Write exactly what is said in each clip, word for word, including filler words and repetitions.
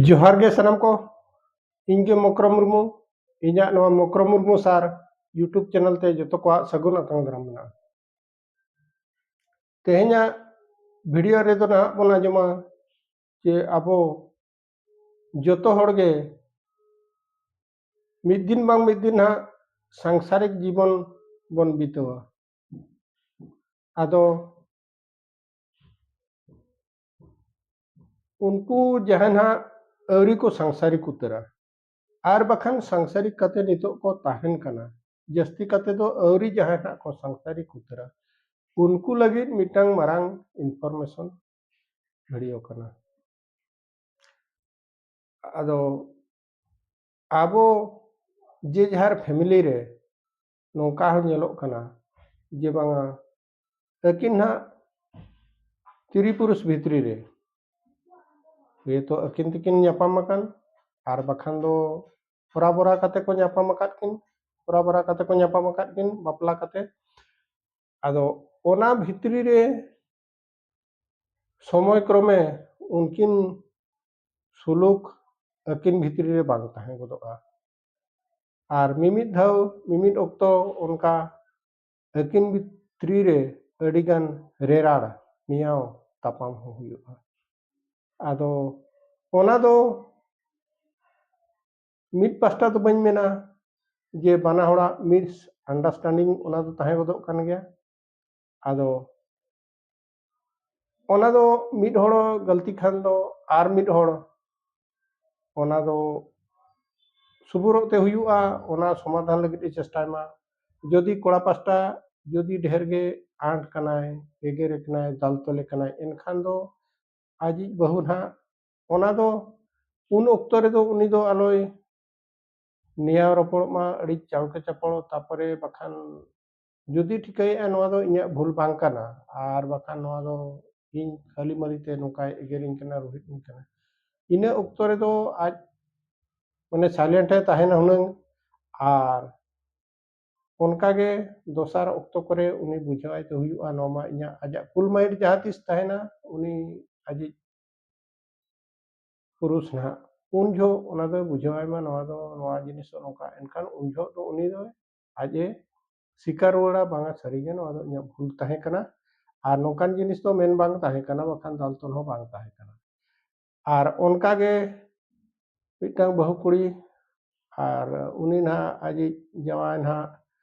ᱡᱚᱦᱟᱨ ᱜᱮ ᱥᱟᱱᱟᱢ ᱠᱚ, ᱤᱧ ᱜᱮ ᱢᱚᱠᱨᱚ ᱢᱩᱨᱢᱩ᱾ ᱤᱧᱟᱹᱜ ᱱᱚᱣᱟ ᱢᱚᱠᱨᱚ ᱢᱩᱨᱢᱩ ᱥᱟᱨ YouTube ᱪᱮᱱᱮᱞ ᱛᱮ ᱡᱚᱛᱚ ᱠᱚᱣᱟᱜ ᱥᱟᱹᱜᱩᱱ ᱟᱛᱟᱝ ᱫᱟᱨᱟᱢ ᱢᱮᱱᱟᱜᱼᱟ᱾ ᱛᱮᱦᱮᱧᱟᱜ ᱵᱷᱤᱰᱤᱭᱳ ᱨᱮᱫᱚ ᱱᱟᱦᱟᱜ ᱵᱚᱱ ᱟᱸᱡᱚᱢᱟ ᱡᱮ ᱟᱵᱚ ᱡᱚᱛᱚ ᱦᱚᱲ ᱜᱮ ᱢᱤᱫ ᱫᱤᱱ ᱵᱟᱝ ᱢᱤᱫ ᱫᱤᱱ ᱱᱟᱦᱟᱜ ᱥᱟᱝᱥᱟᱨᱤᱠ ᱡᱤᱵᱚᱱ ᱵᱚᱱ ᱵᱤᱛᱟᱹᱣᱟ᱾ ᱟᱫᱚ ᱩᱱᱠᱩ ᱡᱟᱦᱟᱸᱭ ᱱᱟᱦᱟᱜ ᱟᱹᱣᱨᱤ ᱠᱚ ᱥᱟᱝᱥᱟᱨᱤᱠ ᱩᱛᱟᱹᱨᱟ, ᱟᱨ ᱵᱟᱠᱷᱟᱱ ᱥᱟᱝᱥᱟᱨᱤᱠ ᱠᱟᱛᱮ ᱱᱤᱛᱚᱜ ᱠᱚ ᱛᱟᱦᱮᱱ ᱠᱟᱱᱟ, ᱡᱟᱹᱥᱛᱤ ᱠᱟᱛᱮ ᱫᱚ ᱟᱹᱣᱨᱤ ᱡᱟᱦᱟᱸᱭ ᱱᱟᱦᱟᱜ ᱠᱚ ᱥᱟᱝᱥᱟᱨᱤᱠ ᱩᱛᱟᱹᱨᱟ, ᱩᱱᱠᱩ ᱞᱟᱹᱜᱤᱫ ᱢᱤᱫᱴᱟᱝ ᱢᱟᱨᱟᱝ ᱤᱱᱯᱷᱚᱨᱢᱮᱥᱚᱱ ᱵᱷᱤᱰᱤᱭᱳ ᱠᱟᱱᱟ᱾ ᱟᱫᱚ ᱟᱵᱚ ᱡᱮ ᱡᱟᱦᱟᱨ ᱯᱷᱮᱢᱤᱞᱤ ᱨᱮ ᱱᱚᱝᱠᱟ ᱦᱚᱸ ᱧᱮᱞᱚᱜ ᱠᱟᱱᱟ ᱡᱮ ᱵᱟᱝᱟ ᱟᱹᱠᱤᱱ ᱱᱟᱦᱟᱜ ᱛᱤᱨᱤ ᱯᱩᱨᱩᱥ ᱵᱷᱤᱛᱨᱤ ᱨᱮ ᱦᱚᱭᱛᱳ ᱟᱹᱠᱤᱱ ᱛᱮᱠᱤᱱ ᱧᱟᱯᱟᱢ ᱟᱠᱟᱱ, ᱟᱨ ᱵᱟᱠᱷᱟᱱ ᱫᱚ ᱦᱚᱨᱟ ᱵᱚᱨᱟ ᱠᱟᱛᱮ ᱠᱚ ᱧᱟᱯᱟᱢ ᱟᱠᱟᱫ ᱠᱤᱱ, ᱦᱚᱨᱟ ᱵᱚᱨᱟ ᱠᱟᱛᱮ ᱠᱚ ᱧᱟᱯᱟᱢ ᱟᱠᱟᱫ ᱠᱤᱱ ᱵᱟᱯᱞᱟ ᱠᱟᱛᱮ᱾ ᱟᱫᱚ ᱚᱱᱟ ᱵᱷᱤᱛᱨᱤ ᱨᱮ ᱥᱚᱢᱚᱭ ᱠᱨᱚᱢᱮ ᱩᱱᱠᱤᱱ ᱥᱩᱞᱩᱠ ᱟᱹᱠᱤᱱ ᱵᱷᱤᱛᱨᱤ ᱨᱮ ᱵᱟᱝ ᱛᱟᱦᱮᱸ ᱜᱚᱫᱚᱜᱼᱟ᱾ ᱟᱨ ᱢᱤᱢᱤᱫ ᱫᱷᱟᱣ ᱢᱤᱢᱤᱫ ᱚᱠᱛᱚ ᱚᱱᱠᱟ ᱟᱹᱠᱤᱱ ᱵᱷᱤᱛᱨᱤ ᱨᱮ ᱟᱹᱰᱤᱜᱟᱱ ᱨᱮᱨᱟᱲ ᱱᱮᱭᱟᱣ ᱛᱟᱯᱟᱢ ᱦᱚᱸ ᱦᱩᱭᱩᱜᱼᱟ᱾ ᱟᱫᱚ ᱚᱱᱟ ᱫᱚ ᱢᱤᱫ ᱯᱟᱥᱴᱟ ᱫᱚ ᱵᱟᱹᱧ ᱢᱮᱱᱟ ᱡᱮ ᱵᱟᱱᱟ ᱦᱚᱲᱟᱜ ᱢᱤᱥ ᱟᱱᱰᱟᱨᱥᱴᱮᱱᱰᱤᱝ ᱚᱱᱟ ᱫᱚ ᱛᱟᱦᱮᱸ ᱜᱚᱫᱚᱜ ᱠᱟᱱ ᱜᱮᱭᱟ᱾ ᱟᱫᱚ ᱚᱱᱟ ᱫᱚ ᱢᱤᱫ ᱦᱚᱲ ᱜᱟᱹᱞᱛᱤ ᱠᱷᱟᱱ ᱫᱚ ᱟᱨ ᱢᱤᱫ ᱦᱚᱲ ᱚᱱᱟ ᱫᱚ ᱥᱩᱵᱩᱨᱚᱜ ᱛᱮ ᱦᱩᱭᱩᱜᱼᱟ, ᱚᱱᱟ ᱥᱚᱢᱟᱫᱷᱟᱱ ᱞᱟᱹᱜᱤᱫ ᱮ ᱪᱮᱥᱴᱟᱭ ᱢᱟ᱾ ᱡᱩᱫᱤ ᱠᱚᱲᱟ ᱯᱟᱥᱴᱟ ᱡᱩᱫᱤ ᱰᱷᱮᱨ ᱜᱮ ᱟᱸᱴ ᱠᱟᱱᱟᱭ, ᱮᱜᱮᱨᱮ ᱠᱟᱱᱟᱭ, ᱫᱟᱞ ᱛᱚᱞᱮ ᱠᱟᱱᱟᱭ, ᱮᱱᱠᱷᱟᱱ ᱫᱚ ᱟᱡᱤᱡ ᱵᱟᱹᱦᱩ ᱱᱟᱦᱟᱜ ᱚᱱᱟ ᱫᱚ ᱩᱱ ᱚᱠᱛᱚ ᱨᱮᱫᱚ ᱩᱱᱤ ᱫᱚ ᱟᱞᱚᱭ ᱱᱮᱭᱟᱣ ᱨᱚᱯᱚᱲᱚᱜ ᱢᱟ, ᱟᱹᱰᱤ ᱪᱟᱲᱠᱮ ᱪᱟᱯᱚᱲ, ᱛᱟᱯᱚᱨᱮ ᱵᱟᱠᱷᱟᱱ ᱡᱩᱫᱤ ᱴᱷᱤᱠᱟᱹᱭᱮᱫᱼᱟ ᱱᱚᱣᱟ ᱫᱚ ᱤᱧᱟᱹᱜ ᱵᱷᱩᱞ ᱵᱟᱝ ᱠᱟᱱᱟ, ᱟᱨ ᱵᱟᱠᱷᱟᱱ ᱱᱚᱣᱟ ᱫᱚ ᱤᱧ ᱠᱷᱟᱹᱞᱤ ᱢᱟᱹᱞᱤ ᱛᱮ ᱱᱚᱝᱠᱟᱭ ᱮᱜᱮᱨᱤᱧ ᱠᱟᱱᱟ, ᱨᱩᱦᱤᱫ ᱤᱧ ᱠᱟᱱᱟ, ᱤᱱᱟᱹ ᱚᱠᱛᱚ ᱨᱮᱫᱚ ᱟᱡ ᱢᱟᱱᱮ ᱥᱟᱭᱞᱮᱱᱴ ᱮ ᱛᱟᱦᱮᱱᱟ ᱦᱩᱱᱟᱹᱝ᱾ ᱟᱨ ᱚᱱᱠᱟᱜᱮ ᱫᱚᱥᱟᱨ ᱚᱠᱛᱚ ᱠᱚᱨᱮ ᱩᱱᱤ ᱵᱩᱡᱷᱟᱹᱣ ᱟᱭ ᱛᱮ ᱦᱩᱭᱩᱜᱼᱟ, ᱱᱚᱣᱟ ᱢᱟ ᱤᱧᱟᱹᱜ, ᱟᱡᱟᱜ ᱠᱩᱞ ᱢᱟᱭᱤᱱᱰ ᱡᱟᱦᱟᱸ ᱛᱤᱥ ᱛᱟᱦᱮᱱᱟ, ᱩᱱᱤ ᱟᱡᱤᱡ ᱯᱩᱨᱩᱥ ᱱᱟᱦᱟᱜ, ᱩᱱ ᱡᱚᱦᱚᱜ ᱚᱱᱟ ᱫᱚᱭ ᱵᱩᱡᱷᱟᱹᱣᱟᱭ ᱢᱟ ᱱᱚᱣᱟ ᱫᱚ, ᱱᱚᱣᱟ ᱡᱤᱱᱤᱥ ᱫᱚ ᱱᱚᱝᱠᱟ, ᱮᱱᱠᱷᱟᱱ ᱩᱱ ᱡᱚᱦᱚᱜ ᱫᱚ ᱩᱱᱤ ᱫᱚ ᱟᱡ ᱮ ᱥᱤᱠᱟᱨ ᱨᱩᱣᱟᱹᱲᱟ, ᱵᱟᱝᱟ ᱥᱟᱹᱨᱤᱜᱮ ᱱᱚᱣᱟ ᱫᱚ ᱤᱧᱟᱹᱜ ᱵᱷᱩᱞ ᱛᱟᱦᱮᱸ ᱠᱟᱱᱟ, ᱟᱨ ᱱᱚᱝᱠᱟᱱ ᱡᱤᱱᱤᱥ ᱫᱚ ᱢᱮᱱ ᱵᱟᱝ ᱛᱟᱦᱮᱸ ᱠᱟᱱᱟ, ᱵᱟᱠᱷᱟᱱ ᱫᱟᱞ ᱛᱚᱞ ᱦᱚᱸ ᱵᱟᱝ ᱛᱟᱦᱮᱸ ᱠᱟᱱᱟ᱾ ᱟᱨ ᱚᱱᱠᱟᱜᱮ ᱢᱤᱫᱴᱟᱝ ᱵᱟᱹᱦᱩ ᱠᱩᱲᱤ, ᱟᱨ ᱩᱱᱤ ᱱᱟᱦᱟᱜ ᱟᱡᱤᱡ ᱡᱟᱶᱟᱭ ᱱᱟᱦᱟᱜ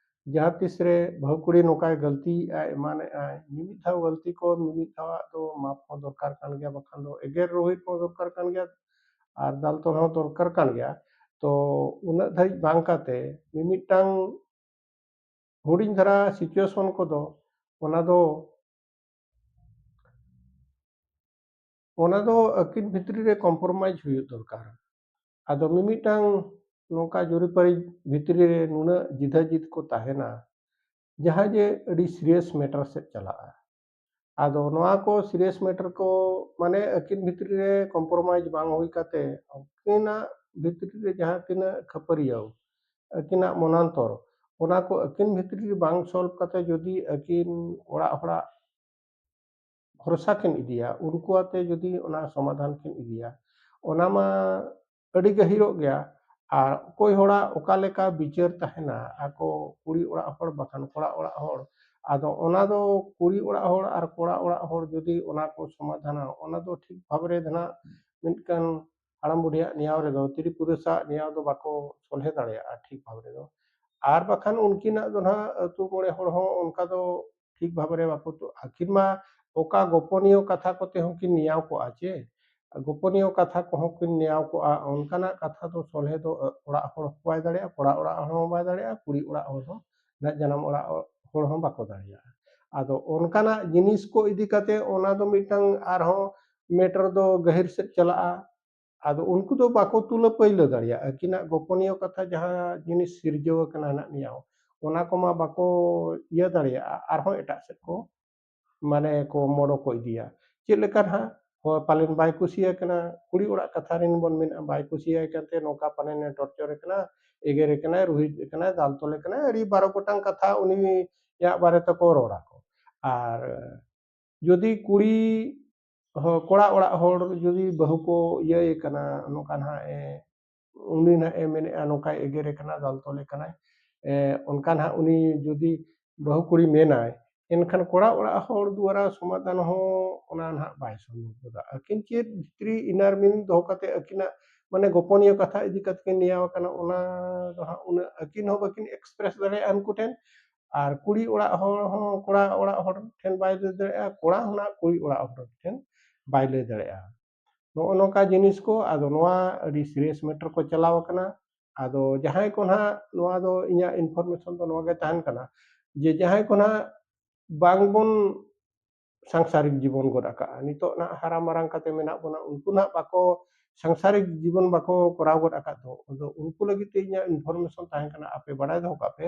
ᱡᱟᱦᱟᱸ ᱛᱤᱥ ᱨᱮ ᱵᱟᱹᱦᱩ ᱠᱩᱲᱤ ᱱᱚᱝᱠᱟᱭ ᱜᱟᱹᱞᱛᱤᱭᱮᱫᱼᱟ, ᱮᱢᱟᱱᱮᱫᱼᱟᱭ, ᱢᱤᱢᱤᱫ ᱫᱷᱟᱣ ᱜᱟᱹᱞᱛᱤ ᱠᱚ ᱢᱤᱢᱤᱫ ᱫᱷᱟᱣᱟᱜ ᱫᱚ ᱢᱟᱯ ᱦᱚᱸ ᱫᱚᱨᱠᱟᱨ ᱠᱟᱱ ᱜᱮᱭᱟ, ᱵᱟᱠᱷᱟᱱ ᱫᱚ ᱮᱜᱮᱨ ᱨᱳᱦᱤᱛ ᱦᱚᱸ ᱫᱚᱨᱠᱟᱨ ᱠᱟᱱ ᱜᱮᱭᱟ, ᱟᱨ ᱫᱟᱞ ᱛᱚᱞ ᱦᱚᱸ ᱫᱚᱨᱠᱟᱨ ᱠᱟᱱ ᱜᱮᱭᱟ᱾ ᱛᱚ ᱩᱱᱟᱹᱜ ᱫᱷᱟᱹᱨᱤᱡ ᱵᱟᱝ ᱠᱟᱛᱮ ᱢᱤᱢᱤᱫᱴᱟᱝ ᱦᱩᱰᱤᱧ ᱫᱷᱟᱨᱟ situation ᱠᱚᱫᱚ ᱚᱱᱟ ᱫᱚ ᱚᱱᱟ ᱫᱚ ᱟᱹᱠᱤᱱ ᱵᱷᱤᱛᱨᱤ ᱨᱮ compromise ᱦᱩᱭᱩᱜ ᱫᱚᱨᱠᱟᱨ᱾ ᱟᱫᱚ ᱢᱤᱢᱤᱫᱴᱟᱝ ᱱᱚᱝᱠᱟ ᱡᱩᱨᱤᱯᱟᱹᱨᱤ ᱵᱷᱤᱛᱨᱤ ᱨᱮ ᱱᱩᱱᱟᱹᱜ ᱡᱤᱫᱷᱟᱹᱡᱤᱫ ᱠᱚ ᱛᱟᱦᱮᱱᱟ, ᱡᱟᱦᱟᱸ ᱡᱮ ᱟᱹᱰᱤ serious matter ᱥᱮᱫ ᱪᱟᱞᱟᱜᱼᱟ᱾ ᱟᱫᱚ ᱱᱚᱣᱟ ᱠᱚ serious matter ᱠᱚ ᱢᱟᱱᱮ ᱟᱹᱠᱤᱱ ᱵᱷᱤᱛᱨᱤ ᱨᱮ compromise ᱵᱟᱝ ᱦᱩᱭ ᱠᱟᱛᱮ ᱩᱱᱠᱤᱱᱟᱜ ᱵᱷᱤᱛᱨᱤ ᱨᱮ ᱡᱟᱦᱟᱸ ᱛᱤᱱᱟᱹᱜ ᱠᱷᱟᱹᱯᱟᱹᱨᱤᱭᱟᱹᱣ, ᱟᱹᱠᱤᱱᱟᱜ ᱢᱚᱱᱟᱱᱛᱚᱨ, ᱚᱱᱟ ᱠᱚ ᱟᱹᱠᱤᱱ ᱵᱷᱤᱛᱨᱤ ᱨᱮ ᱵᱟᱝ solve ᱠᱟᱛᱮ ᱡᱩᱫᱤ ᱟᱹᱠᱤᱱ ᱚᱲᱟᱜ ᱦᱚᱲᱟᱜ ᱵᱷᱚᱨᱥᱟ ᱠᱤᱱ ᱤᱫᱤᱭᱟ, ᱩᱱᱠᱩ ᱟᱛᱮ ᱡᱩᱫᱤ ᱚᱱᱟ ᱥᱚᱢᱟᱫᱷᱟᱱ ᱠᱤᱱ ᱤᱫᱤᱭᱟ, ᱚᱱᱟ ᱢᱟ ᱟᱹᱰᱤ ᱜᱟᱹᱦᱤᱨᱚᱜ ᱜᱮᱭᱟ᱾ ᱟᱨ ᱚᱠᱚᱭ ᱦᱚᱲᱟᱜ ᱚᱠᱟ ᱞᱮᱠᱟ ᱵᱤᱪᱟᱹᱨ ᱛᱟᱦᱮᱱᱟ, ᱟᱠᱚ ᱠᱩᱲᱤ ᱚᱲᱟᱜ ᱦᱚᱲ ᱵᱟᱠᱷᱟᱱ ᱠᱚᱲᱟ ᱚᱲᱟᱜ ᱦᱚᱲ, ᱟᱫᱚ ᱚᱱᱟ ᱫᱚ ᱠᱩᱲᱤ ᱚᱲᱟᱜ ᱦᱚᱲ ᱟᱨ ᱠᱚᱲᱟ ᱚᱲᱟᱜ ᱦᱚᱲ ᱡᱩᱫᱤ ᱚᱱᱟ ᱠᱚ ᱥᱚᱢᱟᱫᱷᱟᱱᱟ, ᱚᱱᱟ ᱫᱚ ᱴᱷᱤᱠ ᱵᱷᱟᱵᱽ ᱨᱮ ᱫᱚ ᱱᱟᱜ ᱢᱤᱫᱴᱟᱝ ᱦᱟᱲᱟᱢ ᱵᱩᱰᱷᱤᱭᱟᱜ ᱱᱮᱭᱟᱣ ᱨᱮᱫᱚ, ᱛᱤᱨᱤ ᱯᱩᱨᱩᱥᱟᱜ ᱱᱮᱭᱟᱣ ᱫᱚ ᱵᱟᱠᱚ ᱥᱚᱞᱦᱮ ᱫᱟᱲᱮᱭᱟᱜᱼᱟ ᱴᱷᱤᱠ ᱵᱷᱟᱵᱽ ᱨᱮᱫᱚ᱾ ᱟᱨ ᱵᱟᱠᱷᱟᱱ ᱩᱱᱠᱤᱱᱟᱜ ᱫᱚ ᱱᱟᱦᱟᱜ ᱟᱹᱛᱩ ᱢᱚᱬᱮ ᱦᱚᱲ ᱦᱚᱸ ᱚᱱᱠᱟ ᱫᱚ ᱴᱷᱤᱠ ᱵᱷᱟᱵᱽ ᱨᱮ ᱵᱟᱠᱚ ᱛᱩ-, ᱟᱹᱠᱤᱱ ᱢᱟ ᱚᱠᱟ ᱜᱳᱯᱚᱱᱤᱭᱚ ᱠᱟᱛᱷᱟ ᱠᱚᱛᱮ ᱦᱚᱸ ᱠᱤᱱ ᱱᱮᱭᱟᱣ ᱠᱚᱜᱼᱟ ᱪᱮ, ᱜᱳᱯᱚᱱᱤᱭᱚ ᱠᱟᱛᱷᱟ ᱠᱚᱦᱚᱸ ᱠᱤᱱ ᱱᱮᱭᱟᱣ ᱠᱚᱜᱼᱟ, ᱚᱱᱠᱟᱱᱟᱜ ᱠᱟᱛᱷᱟ ᱫᱚ ᱥᱚᱞᱦᱮ ᱫᱚ ᱚᱲᱟᱜ ᱦᱚᱲ ᱦᱚᱸ ᱵᱟᱭ ᱫᱟᱲᱮᱭᱟᱜᱼᱟ, ᱠᱚᱲᱟ ᱚᱲᱟᱜ ᱦᱚᱲ ᱦᱚᱸ ᱵᱟᱭ ᱫᱟᱲᱮᱭᱟᱜᱼᱟ, ᱠᱩᱲᱤ ᱚᱲᱟᱜ ᱦᱚᱲ ᱦᱚᱸ, ᱡᱟᱱᱟᱢ ᱚᱲᱟᱜ ᱦᱚᱲ ᱦᱚᱸ ᱵᱟᱠᱚ ᱫᱟᱲᱮᱭᱟᱜᱼᱟ᱾ ᱟᱫᱚ ᱚᱱᱠᱟᱱᱟᱜ ᱡᱤᱱᱤᱥ ᱠᱚ ᱤᱫᱤ ᱠᱟᱛᱮ ᱚᱱᱟ ᱫᱚ ᱢᱤᱫᱴᱟᱝ ᱟᱨᱦᱚᱸ matter ᱫᱚ ᱜᱟᱹᱦᱤᱨ ᱥᱮᱫ ᱪᱟᱞᱟᱜᱼᱟ᱾ ᱟᱫᱚ ᱩᱱᱠᱩ ᱫᱚ ᱵᱟᱠᱚ ᱛᱩᱞᱟᱹ ᱯᱟᱹᱭᱞᱟᱹ ᱫᱟᱲᱮᱭᱟᱜᱼᱟ, ᱟᱹᱠᱤᱱᱟᱜ ᱜᱳᱯᱚᱱᱤᱭᱚ ᱠᱟᱛᱷᱟ ᱡᱟᱦᱟᱸ ᱡᱤᱱᱤᱥ ᱥᱤᱨᱡᱟᱹᱣ ᱟᱠᱟᱱᱟ ᱱᱟᱜ ᱱᱤᱭᱟᱹ, ᱚᱱᱟ ᱠᱚᱢᱟ ᱵᱟᱠᱚ ᱤᱭᱟᱹ ᱫᱟᱲᱮᱭᱟᱜᱼᱟ, ᱟᱨᱦᱚᱸ ᱮᱴᱟᱜ ᱥᱮᱫ ᱠᱚ ᱢᱟᱱᱮ ᱠᱚ ᱢᱚᱲᱚ ᱠᱚ ᱤᱫᱤᱭᱟ᱾ ᱪᱮᱫ ᱞᱮᱠᱟ ᱱᱟᱦᱟᱜ? ᱦᱳᱭ, ᱯᱟᱞᱮᱱ ᱵᱟᱭ ᱠᱩᱥᱤᱭᱟᱭ ᱠᱟᱱᱟ, ᱠᱩᱲᱤ ᱚᱲᱟᱜ ᱠᱟᱛᱷᱟ ᱨᱮᱱ ᱵᱚᱱ ᱢᱮᱱᱟ, ᱵᱟᱭ ᱠᱩᱥᱤᱭᱟᱭ ᱠᱟᱱᱛᱮ ᱱᱚᱝᱠᱟ ᱯᱟᱞᱮᱱ ᱮ torture ᱮ ᱠᱟᱱᱟ, ᱮᱜᱮᱨᱮ ᱠᱟᱱᱟᱭ, ᱨᱩᱦᱤᱫ ᱮ ᱠᱟᱱᱟᱭ, ᱫᱟᱞ ᱛᱚᱞᱮ ᱠᱟᱱᱟᱭ, ᱟᱹᱰᱤ ᱵᱟᱨᱚ ᱜᱚᱴᱟᱝ ᱠᱟᱛᱷᱟ ᱩᱱᱤᱭᱟᱜ ᱵᱟᱨᱮ ᱛᱮᱠᱚ ᱨᱚᱲᱟ ᱠᱚ᱾ ᱟᱨ ᱡᱩᱫᱤ ᱠᱩᱲᱤ ᱦᱚ-, ᱠᱚᱲᱟ ᱚᱲᱟᱜ ᱦᱚᱲ ᱡᱩᱫᱤ ᱵᱟᱹᱦᱩ ᱠᱚ ᱤᱭᱟᱹᱭᱮ ᱠᱟᱱᱟ, ᱱᱚᱝᱠᱟ ᱱᱟᱦᱟᱜ ᱮ, ᱩᱱᱤ ᱱᱟᱦᱟᱜ ᱮ ᱢᱮᱱᱮᱫᱼᱟ, ᱱᱚᱝᱠᱟᱭ ᱮᱜᱮᱨᱮ ᱠᱟᱱᱟ, ᱫᱟᱞ ᱛᱚᱞᱮ ᱠᱟᱱᱟᱭ, ᱮ, ᱚᱱᱠᱟ ᱱᱟᱦᱟᱜ ᱩᱱᱤ ᱡᱩᱫᱤ ᱵᱟᱹᱦᱩ ᱠᱩᱲᱤ ᱢᱮᱱᱟᱭ, ᱮᱱᱠᱷᱟᱱ ᱠᱚᱲᱟ ᱚᱲᱟᱜ ᱦᱚᱲ ᱫᱩᱣᱟᱨᱟ ᱥᱚᱢᱟᱫᱷᱟᱱ ᱦᱚᱸ ᱚᱱᱟ ᱱᱟᱦᱟᱜ ᱵᱟᱭ ᱥᱚᱢᱵᱷᱚᱵ ᱜᱚᱫᱟ᱾ ᱟᱹᱠᱤᱱ ᱪᱮᱫ ᱵᱷᱤᱛᱨᱤ inner meaning ᱫᱚᱦᱚ ᱠᱟᱛᱮ ᱟᱹᱠᱤᱱᱟᱜ ᱢᱟᱱᱮ ᱜᱳᱯᱚᱱᱤᱭᱚ ᱠᱟᱛᱷᱟ ᱤᱫᱤ ᱠᱟᱛᱮ ᱠᱤᱱ ᱱᱮᱭᱟᱣ ᱟᱠᱟᱱᱟ, ᱚᱱᱟ ᱫᱚ ᱦᱟᱸᱜ ᱩᱱᱟᱹᱜ ᱟᱹᱠᱤᱱ ᱦᱚᱸ ᱵᱟᱹᱠᱤᱱ express ᱫᱟᱲᱮᱭᱟᱜᱼᱟ ᱩᱱᱠᱩ ᱴᱷᱮᱱ, ᱟᱨ ᱠᱩᱲᱤ ᱚᱲᱟᱜ ᱦᱚᱲ ᱦᱚᱸ ᱠᱚᱲᱟ ᱚᱲᱟᱜ ᱦᱚᱲ ᱴᱷᱮᱱ ᱵᱟᱭ ᱞᱟᱹᱭ ᱫᱟᱲᱮᱭᱟᱜᱼᱟ, ᱠᱚᱲᱟ ᱦᱚᱸ ᱱᱟᱜ ᱠᱩᱲᱤ ᱚᱲᱟᱜ ᱦᱚᱲ ᱴᱷᱮᱱ ᱵᱟᱭ ᱞᱟᱹᱭ ᱫᱟᱲᱮᱭᱟᱜᱼᱟ᱾ ᱱᱚᱜᱼᱚ ᱱᱚᱝᱠᱟ ᱡᱤᱱᱤᱥ ᱠᱚ, ᱟᱫᱚ ᱱᱚᱣᱟ ᱟᱹᱰᱤ serious matter ᱠᱚ ᱪᱟᱞᱟᱣ ᱟᱠᱟᱱᱟ᱾ ᱟᱫᱚ ᱡᱟᱦᱟᱸᱭ ᱠᱚ ᱱᱟᱦᱟᱜ, ᱱᱚᱣᱟ ᱫᱚ ᱤᱧᱟᱹᱜ information ᱫᱚ ᱱᱚᱣᱟ ᱜᱮ ᱛᱟᱦᱮᱱ ᱠᱟᱱᱟ ᱡᱮ ᱡᱟᱦᱟᱸᱭ ᱠᱚ ᱱᱟᱦᱟᱜ ᱵᱟᱝᱵᱚᱱ ᱥᱟᱝᱥᱟᱨᱤᱠ ᱡᱤᱵᱚᱱ ᱜᱚᱫ ᱟᱠᱟᱫᱼᱟ, ᱱᱤᱛᱚᱜ ᱱᱟᱦᱟᱜ ᱦᱟᱨᱟ ᱢᱟᱨᱟᱝ ᱠᱟᱛᱮ ᱢᱮᱱᱟᱜ ᱵᱚᱱᱟ, ᱩᱱᱠᱩ ᱱᱟᱦᱟᱜ ᱵᱟᱠᱚ ᱥᱟᱝᱥᱟᱨᱤᱠ ᱡᱤᱵᱚᱱ ᱵᱟᱠᱚ ᱠᱚᱨᱟᱣ ᱜᱚᱫ ᱟᱠᱟᱫ ᱫᱚ, ᱟᱫᱚ ᱩᱱᱠᱩ ᱞᱟᱹᱜᱤᱫ ᱛᱮ ᱤᱧᱟᱹᱜ information ᱛᱟᱦᱮᱸ ᱠᱟᱱᱟ, ᱟᱯᱮ ᱵᱟᱲᱟᱭ ᱫᱚᱦᱚ ᱠᱟᱜ ᱯᱮ,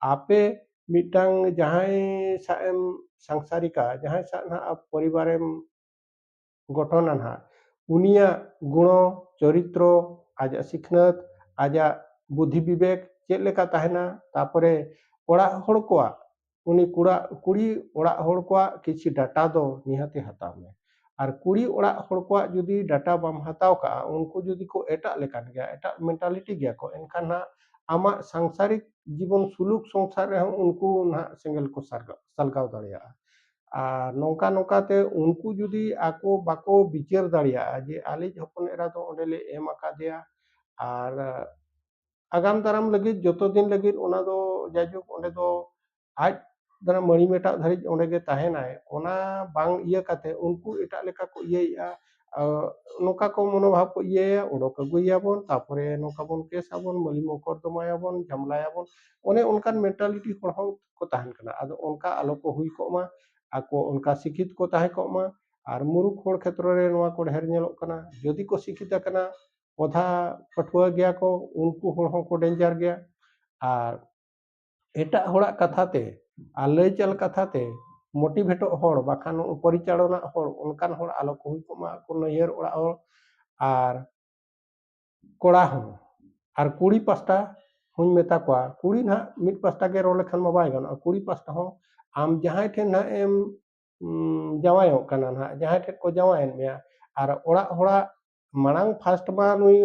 ᱟᱯᱮ ᱢᱤᱫᱴᱟᱝ ᱡᱟᱦᱟᱸᱭ ᱥᱟᱜ ᱮᱢ ᱥᱟᱝᱥᱟᱨᱤᱠᱟ, ᱡᱟᱦᱟᱸᱭ ᱥᱟᱜ ᱱᱟᱦᱟᱜ ᱯᱚᱨᱤᱵᱟᱨᱮᱢ ᱜᱚᱴᱷᱚᱱᱟ ᱱᱟᱦᱟᱜ, ᱩᱱᱤᱭᱟᱜ ᱜᱩᱬᱚ ᱪᱚᱨᱤᱛᱨᱚ, ᱟᱡᱟᱜ ᱥᱤᱠᱷᱱᱟᱹᱛ, ᱟᱡᱟᱜ ᱵᱩᱫᱷᱤ ᱵᱤᱵᱮᱠ ᱪᱮᱫ ᱞᱮᱠᱟ ᱛᱟᱦᱮᱱᱟ, ᱛᱟᱯᱚᱨᱮ ᱚᱲᱟᱜ ᱦᱚᱲ ᱠᱚᱣᱟᱜ, ᱩᱱᱤ ᱠᱩᱲᱟ-, ᱠᱩᱲᱤ ᱚᱲᱟᱜ ᱦᱚᱲ ᱠᱚᱣᱟᱜ ᱠᱤᱪᱷᱤ data ᱫᱚ ᱱᱤᱦᱟᱹᱛᱤ ᱦᱟᱛᱟᱣ ᱢᱮ᱾ ᱟᱨ ᱠᱩᱲᱤ ᱚᱲᱟᱜ ᱦᱚᱲ ᱠᱚᱣᱟᱜ ᱡᱩᱫᱤ data ᱵᱟᱢ ᱦᱟᱛᱟᱣ ᱠᱟᱜᱼᱟ, ᱩᱱᱠᱩ ᱡᱩᱫᱤ ᱠᱚ ᱮᱴᱟᱜ ᱞᱮᱠᱟᱱ ᱜᱮᱭᱟ, ᱮᱴᱟᱜ mentality ᱜᱮᱭᱟ ᱠᱚ, ᱮᱱᱠᱷᱟᱱ ᱱᱟᱦᱟᱜ ᱟᱢᱟᱜ ᱥᱟᱝᱥᱟᱨᱤᱠ ᱡᱤᱵᱚᱱ, ᱥᱩᱞᱩᱠ ᱥᱚᱝᱥᱟᱨ ᱨᱮᱦᱚᱸ ᱩᱱᱠᱩ ᱱᱟᱦᱟᱜ ᱥᱮᱸᱜᱮᱞ ᱠᱚ ᱥᱟᱨᱜᱟᱣ, ᱥᱟᱞᱜᱟᱣ ᱫᱟᱲᱮᱭᱟᱜᱼᱟ᱾ ᱟᱨ ᱱᱚᱝᱠᱟ ᱱᱚᱝᱠᱟ ᱛᱮ ᱩᱱᱠᱩ ᱡᱩᱫᱤ ᱟᱠᱚ ᱵᱟᱠᱚ ᱵᱤᱪᱟᱹᱨ ᱫᱟᱲᱮᱭᱟᱜᱼᱟ ᱡᱮ ᱟᱞᱮᱭᱤᱡ ᱦᱚᱯᱚᱱ ᱮᱨᱟ ᱫᱚ ᱚᱸᱰᱮ ᱞᱮ ᱮᱢ ᱟᱠᱟᱫᱮᱭᱟ, ᱟᱨ ᱟᱜᱟᱢ ᱫᱟᱨᱟᱢ ᱞᱟᱹᱜᱤᱫ, ᱡᱚᱛᱚ ᱫᱤᱱ ᱞᱟᱹᱜᱤᱫ ᱚᱱᱟ ᱫᱚ ᱡᱟᱭᱡᱩᱜᱽ ᱚᱸᱰᱮ ᱫᱚ ᱟᱡ ᱫᱟᱨᱟᱢ ᱢᱟᱹᱲᱤ ᱢᱮᱴᱟᱜ ᱫᱷᱟᱹᱨᱤᱡ ᱚᱸᱰᱮ ᱜᱮ ᱛᱟᱦᱮᱱᱟᱭ, ᱚᱱᱟ ᱵᱟᱝ ᱤᱭᱟᱹ ᱠᱟᱛᱮ ᱩᱱᱠᱩ ᱮᱴᱟᱜ ᱞᱮᱠᱟ ᱠᱚ ᱤᱭᱟᱹᱭᱮᱫᱼᱟ᱾ ᱟᱨ ᱱᱚᱝᱠᱟ ᱠᱚ ᱢᱚᱱᱳᱵᱷᱟᱵ ᱠᱚ ᱤᱭᱟᱹᱭᱟ, ᱚᱰᱚᱠ ᱟᱹᱜᱩᱭᱮᱭᱟᱵᱚᱱ, ᱛᱟᱯᱚᱨᱮ ᱱᱚᱝᱠᱟ ᱵᱚᱱ ᱠᱮᱥ ᱟᱵᱚᱱ, ᱢᱟᱹᱞᱤ ᱢᱚᱠᱚᱨᱫᱚᱢᱟᱭᱟᱵᱚᱱ, ᱡᱷᱟᱢᱞᱟᱭᱟᱵᱚᱱ, ᱚᱱᱮ ᱚᱱᱠᱟᱱ mentality ᱦᱚᱲ ᱦᱚᱸ ᱠᱚ ᱛᱟᱦᱮᱱ ᱠᱟᱱᱟ᱾ ᱟᱫᱚ ᱚᱱᱠᱟ ᱟᱞᱚ ᱠᱚ ᱦᱩᱭ ᱠᱚᱜ ᱢᱟ, ᱟᱠᱚ ᱚᱱᱠᱟ ᱥᱤᱠᱷᱤᱛ ᱠᱚ ᱛᱟᱦᱮᱸ ᱠᱚᱜ ᱢᱟ, ᱟᱨ ᱢᱩᱨᱩᱠᱷ ᱦᱚᱲ ᱠᱷᱮᱛᱨᱚ ᱨᱮ ᱱᱚᱣᱟ ᱠᱚ ᱰᱷᱮᱨ ᱧᱮᱞᱚᱜ ᱠᱟᱱᱟ᱾ ᱡᱩᱫᱤ ᱠᱚ ᱥᱤᱠᱷᱤᱛ ᱟᱠᱟᱱᱟ, ᱯᱚᱫᱷᱟ ᱯᱟᱹᱴᱷᱩᱣᱟᱹ ᱜᱮᱭᱟ ᱠᱚ, ᱩᱱᱠᱩ ᱦᱚᱲ ᱦᱚᱸᱠᱚ danger ᱜᱮᱭᱟ᱾ ᱟᱨ ᱮᱴᱟᱜ ᱦᱚᱲᱟᱜ ᱠᱟᱛᱷᱟ ᱛᱮ ᱟᱨ ᱞᱟᱹᱭ ᱪᱟᱞ ᱠᱟᱛᱷᱟ ᱛᱮ motivateᱚᱜ ᱦᱚᱲ, ᱵᱟᱠᱷᱟᱱ ᱯᱚᱨᱤᱪᱟᱞᱚᱱᱟᱜ ᱦᱚᱲ, ᱚᱱᱠᱟᱱ ᱦᱚᱲ ᱟᱞᱚ ᱠᱚ ᱦᱩᱭ ᱠᱚᱜ ᱢᱟ ᱟᱠᱚ ᱱᱟᱹᱭᱦᱟᱹᱨ ᱚᱲᱟᱜ ᱦᱚᱲ᱾ ᱟᱨ ᱠᱚᱲᱟ ᱦᱚᱸ, ᱟᱨ ᱠᱩᱲᱤ ᱯᱟᱥᱴᱟ ᱦᱚᱸᱧ ᱢᱮᱛᱟ ᱠᱚᱣᱟ, ᱠᱩᱲᱤ ᱱᱟᱦᱟᱜ ᱢᱤᱫ ᱯᱟᱥᱴᱟ ᱜᱮ ᱨᱚᱲ ᱞᱮᱠᱷᱟᱱ ᱢᱟ ᱵᱟᱭ ᱜᱟᱱᱚᱜᱼᱟ᱾ ᱠᱩᱲᱤ ᱯᱟᱥᱴᱟ ᱦᱚᱸ ᱟᱢ ᱡᱟᱦᱟᱸᱭ ᱴᱷᱮᱱ ᱱᱟᱦᱟᱜ ᱮᱢ ᱩᱸ, ᱡᱟᱶᱟᱭᱚᱜ ᱠᱟᱱᱟ ᱱᱟᱦᱟᱜ, ᱡᱟᱦᱟᱸᱭ ᱴᱷᱮᱱ ᱠᱚ ᱡᱟᱶᱟᱭᱮᱫ ᱢᱮᱭᱟ, ᱟᱨ ᱚᱲᱟᱜ ᱦᱚᱲᱟᱜ ᱢᱟᱲᱟᱝ first ᱢᱟ ᱱᱩᱭ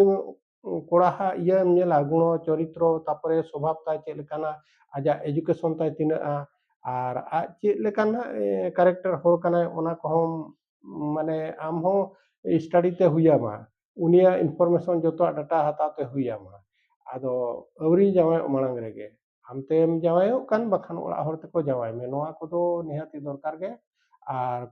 ᱠᱚᱲᱟ ᱦᱟᱜ ᱤᱭᱟᱹᱢ ᱧᱮᱞᱟ, ᱜᱩᱬᱚ ᱪᱚᱨᱤᱛᱨᱚ, ᱛᱟᱯᱚᱨᱮ ᱥᱚᱵᱷᱟᱵ ᱛᱟᱭ ᱪᱮᱫ ᱞᱮᱠᱟᱱᱟ, ᱟᱡᱟᱜ education ᱛᱟᱭ ᱛᱤᱱᱟᱹᱜᱼᱟ, ᱟᱨ ᱟᱡ ᱪᱮᱫ ᱞᱮᱠᱟᱱ ᱦᱟᱸᱜ, ᱮ, character ᱦᱚᱲ ᱠᱟᱱᱟᱭ, ᱚᱱᱟ ᱠᱚᱦᱚᱸ, ᱢᱟᱱᱮ, ᱟᱢ ᱦᱚᱸ study ᱛᱮ ᱦᱩᱭᱟᱢᱟ, ᱩᱱᱤᱭᱟᱜ information ᱡᱚᱛᱚᱣᱟᱜ data ᱦᱟᱛᱟᱣ ᱛᱮ ᱦᱩᱭᱟᱢᱟ᱾ ᱟᱫᱚ ᱟᱹᱣᱨᱤ ᱡᱟᱶᱟᱭᱚᱜ ᱢᱟᱲᱟᱝ ᱨᱮᱜᱮ ᱟᱢ ᱛᱮᱢ ᱡᱟᱶᱟᱭᱚᱜ ᱠᱟᱱ, ᱵᱟᱠᱷᱟᱱ ᱚᱲᱟᱜ ᱦᱚᱲ ᱛᱮᱠᱚ ᱡᱟᱶᱟᱭ ᱢᱮ, ᱱᱚᱣᱟ ᱠᱚᱫᱚ ᱱᱤᱦᱟᱹᱛᱤ ᱫᱚᱨᱠᱟᱨ ᱜᱮ᱾ ᱟᱨ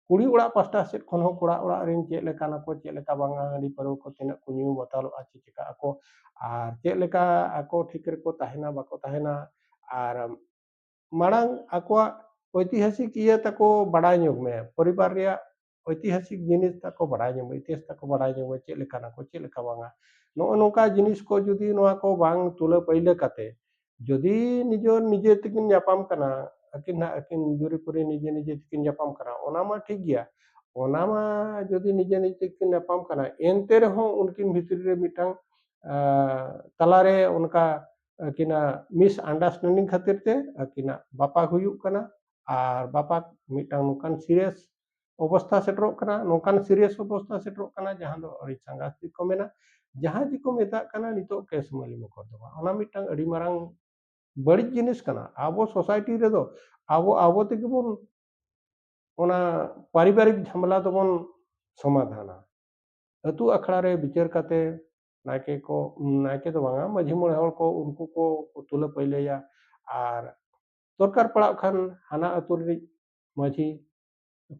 ᱠᱩᱲᱤ ᱚᱲᱟᱜ ᱯᱟᱥᱴᱟ ᱥᱮᱫ ᱠᱷᱚᱱ ᱦᱚᱸ ᱠᱚᱲᱟ ᱚᱲᱟᱜ ᱨᱮᱱ ᱪᱮᱫ ᱞᱮᱠᱟᱱᱟ ᱠᱚ, ᱪᱮᱫ ᱞᱮᱠᱟ ᱵᱟᱝᱟ, ᱦᱟᱺᱰᱤ ᱯᱟᱹᱨᱣᱟᱹ ᱠᱚ ᱛᱤᱱᱟᱹᱜ ᱠᱚ ᱧᱩ ᱢᱟᱛᱟᱞᱚᱜᱼᱟ, ᱪᱮᱫ ᱪᱤᱠᱟᱹᱜ ᱟᱠᱚ, ᱟᱨ ᱪᱮᱫ ᱞᱮᱠᱟ ᱟᱠᱚ ᱴᱷᱤᱠ ᱨᱮᱠᱚ ᱛᱟᱦᱮᱱᱟ, ᱵᱟᱠᱚ ᱛᱟᱦᱮᱱᱟ, ᱟᱨ ᱢᱟᱲᱟᱝ ᱟᱠᱚᱣᱟᱜ ᱳᱭᱛᱤᱦᱟᱥᱤᱠ ᱤᱭᱟᱹ ᱛᱟᱠᱚ ᱵᱟᱲᱟᱭ ᱧᱚᱜ ᱢᱮ, ᱯᱚᱨᱤᱵᱟᱨ ᱨᱮᱭᱟᱜ ᱳᱭᱛᱤᱦᱟᱥᱤᱠ ᱡᱤᱱᱤᱥ ᱛᱟᱠᱚ ᱵᱟᱲᱟᱭ ᱧᱚᱜ ᱢᱮ, ᱤᱛᱤᱦᱟᱥ ᱛᱟᱠᱚ ᱵᱟᱲᱟᱭ ᱧᱚᱜ ᱢᱮ, ᱪᱮᱫ ᱞᱮᱠᱟᱱᱟ ᱠᱚ, ᱪᱮᱫ ᱞᱮᱠᱟ ᱵᱟᱝᱟ᱾ ᱱᱚᱜᱼᱚ ᱱᱚᱝᱠᱟ ᱡᱤᱱᱤᱥ ᱠᱚ ᱡᱩᱫᱤ ᱱᱚᱣᱟ ᱠᱚ ᱵᱟᱝ ᱛᱩᱞᱟᱹ ᱯᱟᱹᱭᱞᱟᱹ ᱠᱟᱛᱮ, ᱡᱩᱫᱤ ᱱᱤᱡᱮᱨ ᱱᱤᱡᱮ ᱛᱮᱠᱤᱱ ᱧᱟᱯᱟᱢ ᱠᱟᱱᱟ, ᱟᱹᱠᱤᱱ ᱱᱟᱜ ᱟᱹᱠᱤᱱ ᱡᱩᱨᱤᱯᱩᱨᱤ ᱱᱤᱡᱮ ᱱᱤᱡᱮ ᱛᱮᱠᱤᱱ ᱧᱟᱯᱟᱢ ᱠᱟᱱᱟ, ᱚᱱᱟ ᱢᱟ ᱴᱷᱤᱠ ᱜᱮᱭᱟ᱾ ᱚᱱᱟ ᱢᱟ ᱡᱩᱫᱤ ᱱᱤᱡᱮ ᱱᱤᱡᱮ ᱛᱮᱠᱤᱱ ᱧᱟᱯᱟᱢ ᱠᱟᱱᱟ, ᱮᱱᱛᱮ ᱨᱮᱦᱚᱸ ᱩᱱᱠᱤᱱ ᱵᱷᱤᱛᱨᱤ ᱨᱮ ᱢᱤᱫᱴᱟᱝ, ᱟᱸ, ᱛᱟᱞᱟᱨᱮ ᱚᱱᱠᱟ ᱟᱹᱠᱤᱱᱟᱜ misunderstanding ᱠᱷᱟᱹᱛᱤᱨ ᱛᱮ ᱟᱹᱠᱤᱱᱟᱜ ᱵᱟᱯᱟᱜ ᱦᱩᱭᱩᱜ ᱠᱟᱱᱟ᱾ ᱟᱨ ᱵᱟᱯᱟᱜ ᱢᱤᱫᱴᱟᱝ ᱱᱚᱝᱠᱟᱱ serious ᱚᱵᱚᱥᱛᱷᱟ ᱥᱮᱴᱮᱨᱚᱜ ᱠᱟᱱᱟ, ᱱᱚᱝᱠᱟᱱ serious ᱚᱵᱚᱥᱛᱷᱟ ᱥᱮᱴᱮᱨᱚᱜ ᱠᱟᱱᱟ, ᱡᱟᱦᱟᱸ ᱫᱚ ᱟᱹᱰᱤ ᱥᱟᱸᱜᱷᱟᱛᱤᱠ ᱠᱚ ᱢᱮᱱᱟ, ᱡᱟᱦᱟᱸ ᱡᱮᱠᱚ ᱢᱮᱛᱟᱜ ᱠᱟᱱᱟ ᱱᱤᱛᱚᱜ ᱠᱮᱥ ᱢᱟᱹᱞᱤ ᱢᱚᱠᱚᱫᱫᱚᱢᱟ᱾ ᱚᱱᱟ ᱢᱤᱫᱴᱟᱝ ᱟᱹᱰᱤ ᱢᱟᱨᱟᱝ ᱵᱟᱹᱲᱤᱡ ᱡᱤᱱᱤᱥ ᱠᱟᱱᱟ᱾ ᱟᱵᱚ society ᱨᱮᱫᱚ ᱟᱵᱚ, ᱟᱵᱚ ᱛᱮᱜᱮ ᱵᱚᱱ ᱚᱱᱟ ᱯᱟᱨᱤᱵᱟᱨᱤᱠ ᱡᱷᱟᱢᱮᱞᱟ ᱫᱚᱵᱚᱱ ᱥᱚᱢᱟᱫᱷᱟᱱᱟ᱾ ᱟᱹᱛᱩ ᱟᱠᱷᱲᱟ ᱨᱮ ᱵᱤᱪᱟᱹᱨ ᱠᱟᱛᱮ ᱱᱟᱭᱠᱮ ᱠᱚ, ᱱᱟᱭᱠᱮ ᱫᱚ ᱵᱟᱝᱟ, ᱢᱟᱹᱡᱷᱤ ᱢᱚᱬᱮ ᱦᱚᱲ ᱠᱚ, ᱩᱱᱠᱩ ᱠᱚ ᱛᱩᱞᱟᱹ ᱯᱟᱹᱭᱞᱟᱹᱭᱟ᱾ ᱟᱨ ᱫᱚᱨᱠᱟᱨ ᱯᱟᱲᱟᱜ ᱠᱷᱟᱱ ᱦᱟᱱᱟ ᱟᱹᱛᱩ ᱨᱤᱱᱤᱡ ᱢᱟᱹᱡᱷᱤ,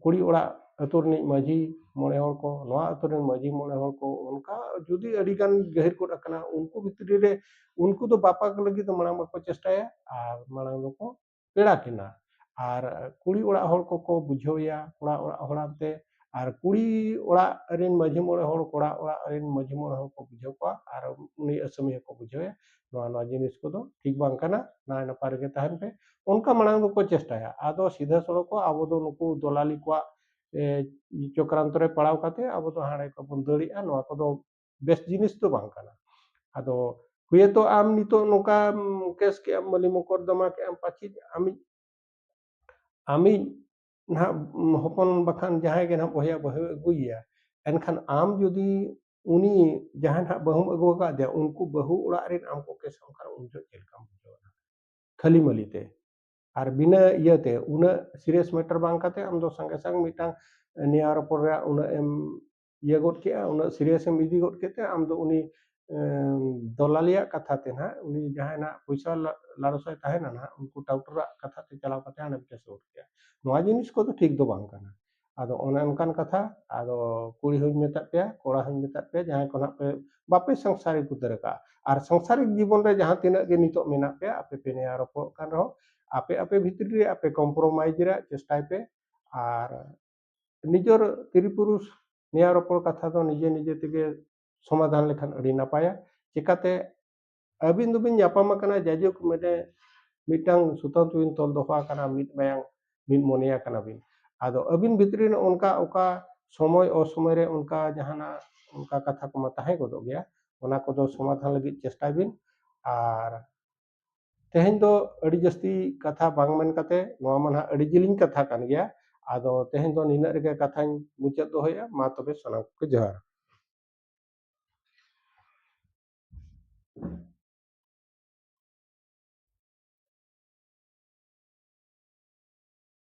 ᱠᱩᱲᱤ ᱚᱲᱟᱜ ᱟᱹᱛᱩ ᱨᱤᱱᱤᱡ ᱢᱟᱹᱡᱷᱤ ᱢᱚᱬᱮ ᱦᱚᱲ ᱠᱚ, ᱱᱚᱣᱟ ᱟᱹᱛᱩ ᱨᱤᱱ ᱢᱟᱹᱡᱷᱤ ᱢᱚᱬᱮ ᱦᱚᱲ ᱠᱚ, ᱚᱱᱠᱟ ᱡᱩᱫᱤ ᱟᱹᱰᱤ ᱜᱟᱱ ᱜᱟᱹᱦᱤᱨ ᱜᱚᱫ ᱟᱠᱟᱱᱟ, ᱩᱱᱠᱩ ᱵᱷᱤᱛᱨᱤ ᱨᱮ ᱩᱱᱠᱩ ᱫᱚ ᱵᱟᱯᱟᱜ ᱞᱟᱹᱜᱤᱫ ᱫᱚ ᱢᱟᱲᱟᱝ ᱵᱟᱠᱚ ᱪᱮᱥᱴᱟᱭᱟ, ᱟᱨ ᱢᱟᱲᱟᱝ ᱫᱚᱠᱚ ᱯᱮᱲᱟ ᱠᱤᱱᱟ᱾ ᱟᱨ ᱠᱩᱲᱤ ᱚᱲᱟᱜ ᱦᱚᱲ ᱠᱚᱠᱚ ᱵᱩᱡᱷᱟᱹᱣᱮᱭᱟ, ᱠᱚᱲᱟ ᱚᱲᱟᱜ ᱦᱚᱲ ᱟᱱᱛᱮ, ᱟᱨ ᱠᱩᱲᱤ ᱚᱲᱟᱜ ᱨᱤᱱ ᱢᱟᱹᱡᱷᱤ ᱢᱚᱬᱮ ᱦᱚᱲ, ᱠᱚᱲᱟ ᱚᱲᱟᱜ ᱨᱤᱱ ᱢᱟᱹᱡᱷᱤ ᱢᱚᱬᱮ ᱦᱚᱲ ᱠᱚ ᱵᱩᱡᱷᱟᱹᱣ ᱠᱚᱣᱟ, ᱟᱨ ᱩᱱᱤ ᱟᱹᱥᱟᱹᱢᱤ ᱦᱚᱸᱠᱚ ᱵᱩᱡᱷᱟᱹᱣᱮᱭᱟ᱾ ᱱᱚᱣᱟ, ᱱᱚᱣᱟ ᱡᱤᱱᱤᱥ ᱠᱚᱫᱚ ᱴᱷᱤᱠ ᱵᱟᱝ ᱠᱟᱱᱟ, ᱱᱟᱭ ᱱᱟᱯᱟᱭ ᱨᱮᱜᱮ ᱛᱟᱦᱮᱱ ᱯᱮ, ᱚᱱᱠᱟ ᱢᱟᱲᱟᱝ ᱫᱚᱠᱚ ᱪᱮᱥᱴᱟᱭᱟ᱾ ᱟᱫᱚ ᱥᱤᱫᱷᱟᱹ ᱥᱚᱲᱚᱠ ᱠᱚ ᱟᱵᱚ ᱫᱚ ᱱᱩᱠᱩ ᱫᱚᱞᱟᱞᱤ ᱠᱚᱣᱟᱜ, ᱮ, ᱪᱚᱠᱨᱟᱱᱛᱚ ᱨᱮ ᱯᱟᱲᱟᱣ ᱠᱟᱛᱮ ᱟᱵᱚ ᱫᱚ ᱦᱟᱸᱰᱮ ᱠᱚᱵᱚᱱ ᱫᱟᱹᱲᱮᱜᱼᱟ, ᱱᱚᱣᱟ ᱠᱚᱫᱚ ᱵᱮᱥ ᱡᱤᱱᱤᱥ ᱫᱚ ᱵᱟᱝ ᱠᱟᱱᱟ᱾ ᱟᱫᱚ ᱦᱩᱭᱮᱛᱚ ᱟᱢ ᱱᱤᱛᱚᱜ ᱱᱚᱝᱠᱟ, ᱩᱢ, ᱠᱮᱥ ᱠᱮᱜ ᱟᱢ, ᱢᱟᱹᱞᱤ ᱢᱚᱠᱚᱨᱫᱚᱢᱟ ᱠᱮᱜ ᱟᱢ, ᱯᱟᱪᱮᱫ ᱟᱢᱤᱡ, ᱟᱢᱤᱡ ᱱᱟᱦᱟᱜ ᱦᱚᱯᱚᱱ ᱵᱟᱠᱷᱟᱱ ᱡᱟᱦᱟᱸᱭ ᱜᱮ ᱱᱟᱦᱟᱜ ᱵᱚᱭᱦᱟ ᱵᱟᱹᱦᱩ ᱟᱹᱜᱩᱭᱮᱭᱟ, ᱮᱱᱠᱷᱟᱱ ᱟᱢ ᱡᱩᱫᱤ ᱩᱱᱤ ᱡᱟᱦᱟᱸᱭ ᱱᱟᱦᱟᱜ ᱵᱟᱹᱦᱩᱢ ᱟᱹᱜᱩ ᱟᱠᱟᱫᱮᱭᱟ, ᱩᱱᱠᱩ ᱵᱟᱹᱦᱩ ᱚᱲᱟᱜ ᱨᱮᱱ ᱟᱢ ᱠᱚ ᱠᱮᱥ ᱟᱢ ᱠᱷᱟᱱ ᱩᱱ ᱡᱚᱦᱚᱜ ᱪᱮᱫ ᱞᱮᱠᱟᱢ ᱵᱩᱡᱷᱟᱹᱣᱟ? ᱠᱷᱟᱹᱞᱤ ᱢᱟᱹᱞᱤ ᱛᱮ ᱟᱨ ᱵᱤᱱᱟᱹ ᱤᱭᱟᱹᱛᱮ, ᱩᱱᱟᱹᱜ serious matter ᱵᱟᱝ ᱠᱟᱛᱮ ᱟᱢ ᱫᱚ ᱥᱟᱸᱜᱮ ᱥᱟᱝ ᱢᱤᱫᱴᱟᱝ ᱱᱮᱭᱟᱣ ᱨᱚᱯᱚᱲ ᱨᱮᱭᱟᱜ ᱩᱱᱟᱹᱜ ᱮᱢ ᱤᱭᱟᱹ ᱜᱚᱫ ᱠᱮᱜᱼᱟ, ᱩᱱᱟᱹᱜ serious ᱮᱢ ᱤᱫᱤ ᱜᱚᱫ ᱠᱮᱫ ᱛᱮ ᱟᱢ ᱫᱚ ᱩᱱᱤ, ᱮᱸ, ᱫᱚᱞᱟᱞᱤᱭᱟᱜ ᱠᱟᱛᱷᱟ ᱛᱮ ᱱᱟᱦᱟᱜ, ᱩᱱᱤ ᱡᱟᱦᱟᱸᱭ ᱱᱟᱦᱟᱜ ᱯᱚᱭᱥᱟ ᱞᱟ-, ᱞᱟᱞᱚᱥᱟᱭ ᱛᱟᱦᱮᱱᱟ ᱱᱟᱦᱟᱜ, ᱩᱱᱠᱩ ᱴᱟᱣᱴᱚᱨᱟᱜ ᱠᱟᱛᱷᱟ ᱛᱮ ᱪᱟᱞᱟᱣ ᱠᱟᱛᱮ ᱦᱟᱸᱰᱮᱢ ᱠᱮᱥ ᱜᱚᱫ ᱠᱮᱜᱼᱟ᱾ ᱱᱚᱣᱟ ᱡᱤᱱᱤᱥ ᱠᱚᱫᱚ ᱴᱷᱤᱠ ᱫᱚ ᱵᱟᱝ ᱠᱟᱱᱟ᱾ ᱟᱫᱚ ᱚᱱᱮ ᱚᱱᱠᱟᱱ ᱠᱟᱛᱷᱟ, ᱟᱫᱚ ᱠᱩᱲᱤ ᱦᱚᱸᱧ ᱢᱮᱛᱟᱫ ᱯᱮᱭᱟ, ᱠᱚᱲᱟ ᱦᱚᱸᱧ ᱢᱮᱛᱟᱫ ᱯᱮᱭᱟ, ᱡᱟᱦᱟᱸᱭ ᱠᱚ ᱱᱟᱦᱟᱜ ᱯᱮ ᱵᱟᱯᱮ ᱥᱚᱝᱥᱟᱨᱤᱠ ᱩᱛᱟᱹᱨ ᱟᱠᱟᱫᱼᱟ, ᱟᱨ ᱥᱚᱝᱥᱟᱨᱤᱠ ᱡᱤᱵᱚᱱ ᱨᱮ ᱡᱟᱦᱟᱸ ᱛᱤᱱᱟᱹᱜ ᱜᱮ ᱱᱤᱛᱚᱜ ᱢᱮᱱᱟᱜ ᱯᱮᱭᱟ, ᱟᱯᱮ ᱯᱮ ᱱᱮᱭᱟᱣ ᱨᱚᱯᱚᱲᱚᱜ ᱠᱟᱱ ᱨᱮᱦᱚᱸ, ᱟᱯᱮ ᱟᱯᱮ ᱵᱷᱤᱛᱨᱤ ᱨᱮ ᱟᱯᱮ compromise ᱨᱮᱭᱟᱜ ᱪᱮᱥᱴᱟᱭ ᱯᱮ᱾ ᱟᱨ ᱱᱤᱡᱚᱨ ᱛᱤᱨᱤ ᱯᱩᱨᱩᱥ ᱱᱮᱭᱟᱣ ᱨᱚᱯᱚᱲ ᱠᱟᱛᱷᱟ ᱫᱚ ᱱᱤᱡᱮ ᱱᱤᱡᱮ ᱛᱮᱜᱮ ᱥᱚᱢᱟᱫᱷᱟᱱ ᱞᱮᱠᱷᱟᱱ ᱟᱹᱰᱤ ᱱᱟᱯᱟᱭᱟ᱾ ᱪᱮᱠᱟᱛᱮ ᱟᱹᱵᱤᱱ ᱫᱚᱵᱤᱱ ᱧᱟᱯᱟᱢ ᱟᱠᱟᱱᱟ, ᱡᱟᱭᱡᱩᱜᱽ ᱢᱤᱫᱴᱮᱱ, ᱢᱤᱫᱴᱟᱝ ᱥᱩᱛᱟᱹᱢ ᱛᱮᱵᱤᱱ ᱛᱚᱞ ᱫᱚᱦᱚ ᱟᱠᱟᱱᱟ, ᱢᱤᱫ ᱢᱟᱭᱟᱝ, ᱢᱤᱫ ᱢᱚᱱᱮᱭᱟ ᱠᱟᱱᱟ ᱵᱤᱱ᱾ ᱟᱫᱚ ᱟᱹᱵᱤᱱ ᱵᱷᱤᱛᱨᱤ ᱨᱮ ᱚᱱᱠᱟ ᱚᱠᱟ ᱥᱚᱢᱚᱭ ᱚᱥᱚᱢᱚᱭ ᱨᱮ ᱚᱱᱠᱟ ᱡᱟᱦᱟᱱᱟᱜ ᱚᱱᱠᱟ ᱠᱟᱛᱷᱟ ᱠᱚᱢᱟ ᱛᱟᱦᱮᱸ ᱜᱚᱫᱚᱜ ᱜᱮᱭᱟ, ᱚᱱᱟ ᱠᱚᱫᱚ ᱥᱚᱢᱟᱫᱷᱟᱱ ᱞᱟᱹᱜᱤᱫ ᱪᱮᱥᱴᱟᱭ ᱵᱤᱱ᱾ ᱟᱨ ᱛᱮᱦᱮᱧ ᱫᱚ ᱟᱹᱰᱤ ᱡᱟᱹᱥᱛᱤ ᱠᱟᱛᱷᱟ ᱵᱟᱝ ᱢᱮᱱ ᱠᱟᱛᱮ, ᱱᱚᱣᱟ ᱢᱟ ᱱᱟᱦᱟᱜ ᱟᱹᱰᱤ ᱡᱤᱞᱤᱧ ᱠᱟᱛᱷᱟ ᱠᱟᱱ ᱜᱮᱭᱟ᱾ ᱟᱫᱚ ᱛᱮᱦᱮᱧ ᱫᱚ ᱱᱤᱱᱟᱹᱜ ᱨᱮᱜᱮ ᱠᱟᱛᱷᱟᱧ ᱢᱩᱪᱟᱹᱫ ᱫᱚᱦᱚᱭᱮᱫᱼᱟ᱾ ᱢᱟ ᱛᱚᱵᱮ ᱥᱟᱱᱟᱢ ᱠᱚᱜᱮ ᱡᱚᱦᱟᱨ᱾